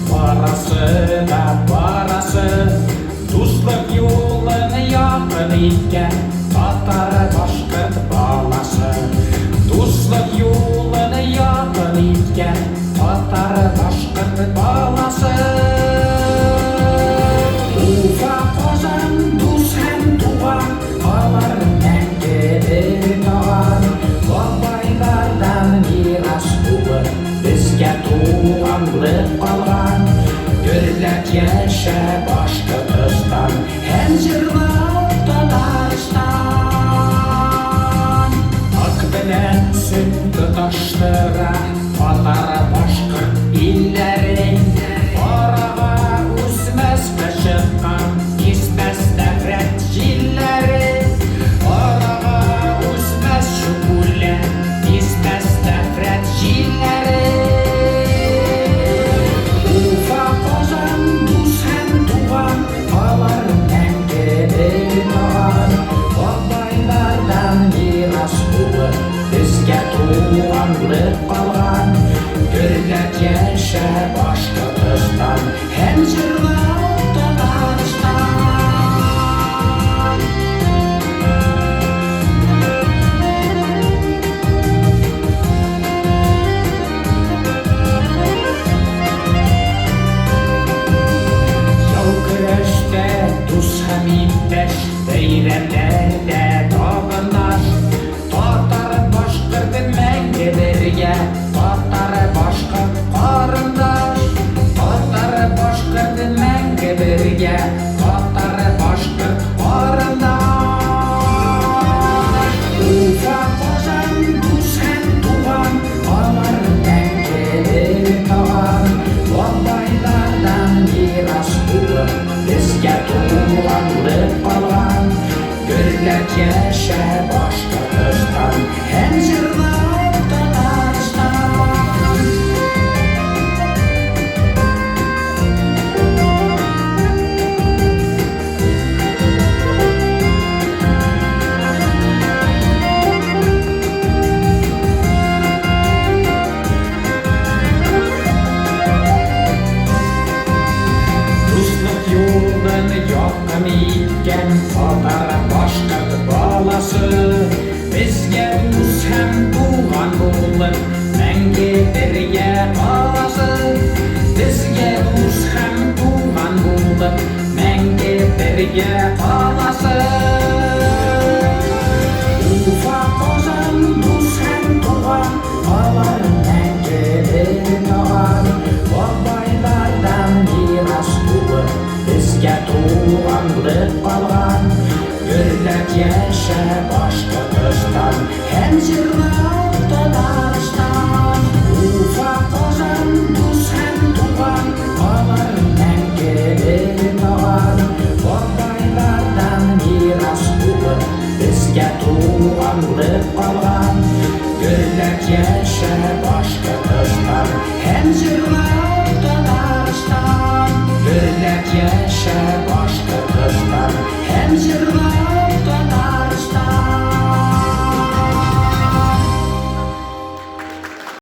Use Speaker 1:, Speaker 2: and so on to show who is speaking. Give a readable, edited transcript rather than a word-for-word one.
Speaker 1: Барасы да барасы, Дуслык юлын якын иткән татар, башкорт баласы. Дуслык юлын якын иткән татар, башкорт баласы. Уфа, Казан, дус һәм туган, алар мәңге бер таган. Бабайлардан мирас булып, безгә туганлык калган. Гөрләп яшә, Башкортостан, һәм җырла, Татарстан. Ак белән сөн тоташтыра татар, башкорт илләрен. Арага үсмәс кычыткан, кисмәс нәфрәт җилләре. Арага үсмәс чүп үлән, кисмәс нәфрәт җилләре. Уфа, Казан, дус һәм туган, алар мәңге бер таган. Бабайлардан мирас булып, безгә туганлык калган. Гөрләп яшә, Башкортостан, һәм җырла, Татарстан. Яу көрәштә дус һәм иптәш, бәйрәмнәрдә табындаш. Татар, башкорт мәңге бергә, татар, башкорт карындаш. Татар, башкорт мәңге бергә, татар, башкорт карындаш. Уфа, Казан, дус һәм туган, алар мәңге бер таган. Бабайлардан мирас булып, безгә туганлык калган. Гөрләп яшә, Башкортостан, һәм җырла, Татарстан. Дуслык юлын якын иткән татар, башкорт баласы. Безгә дус һәм туган булып, мәңге бергә каласы. Безгә дус һәм туган булып, мәңге бергә каласы. Уфа, Казан, дус һәм туган, алар мәңге бер таган. Бабайлардан мирас булып, безгә туганлык калган. Гөрләп яшә, Башкортостан, һәм җырла, Татарстан. Уфа, Казан, дус һәм туган, алар мәңге бер таган. Бабайлардан мирас булып, безгә туганлык калган. Гөрләп яшә, Башкортостан, һәм җырла, Татарстан. Гөрләп яшә, Башкортостан.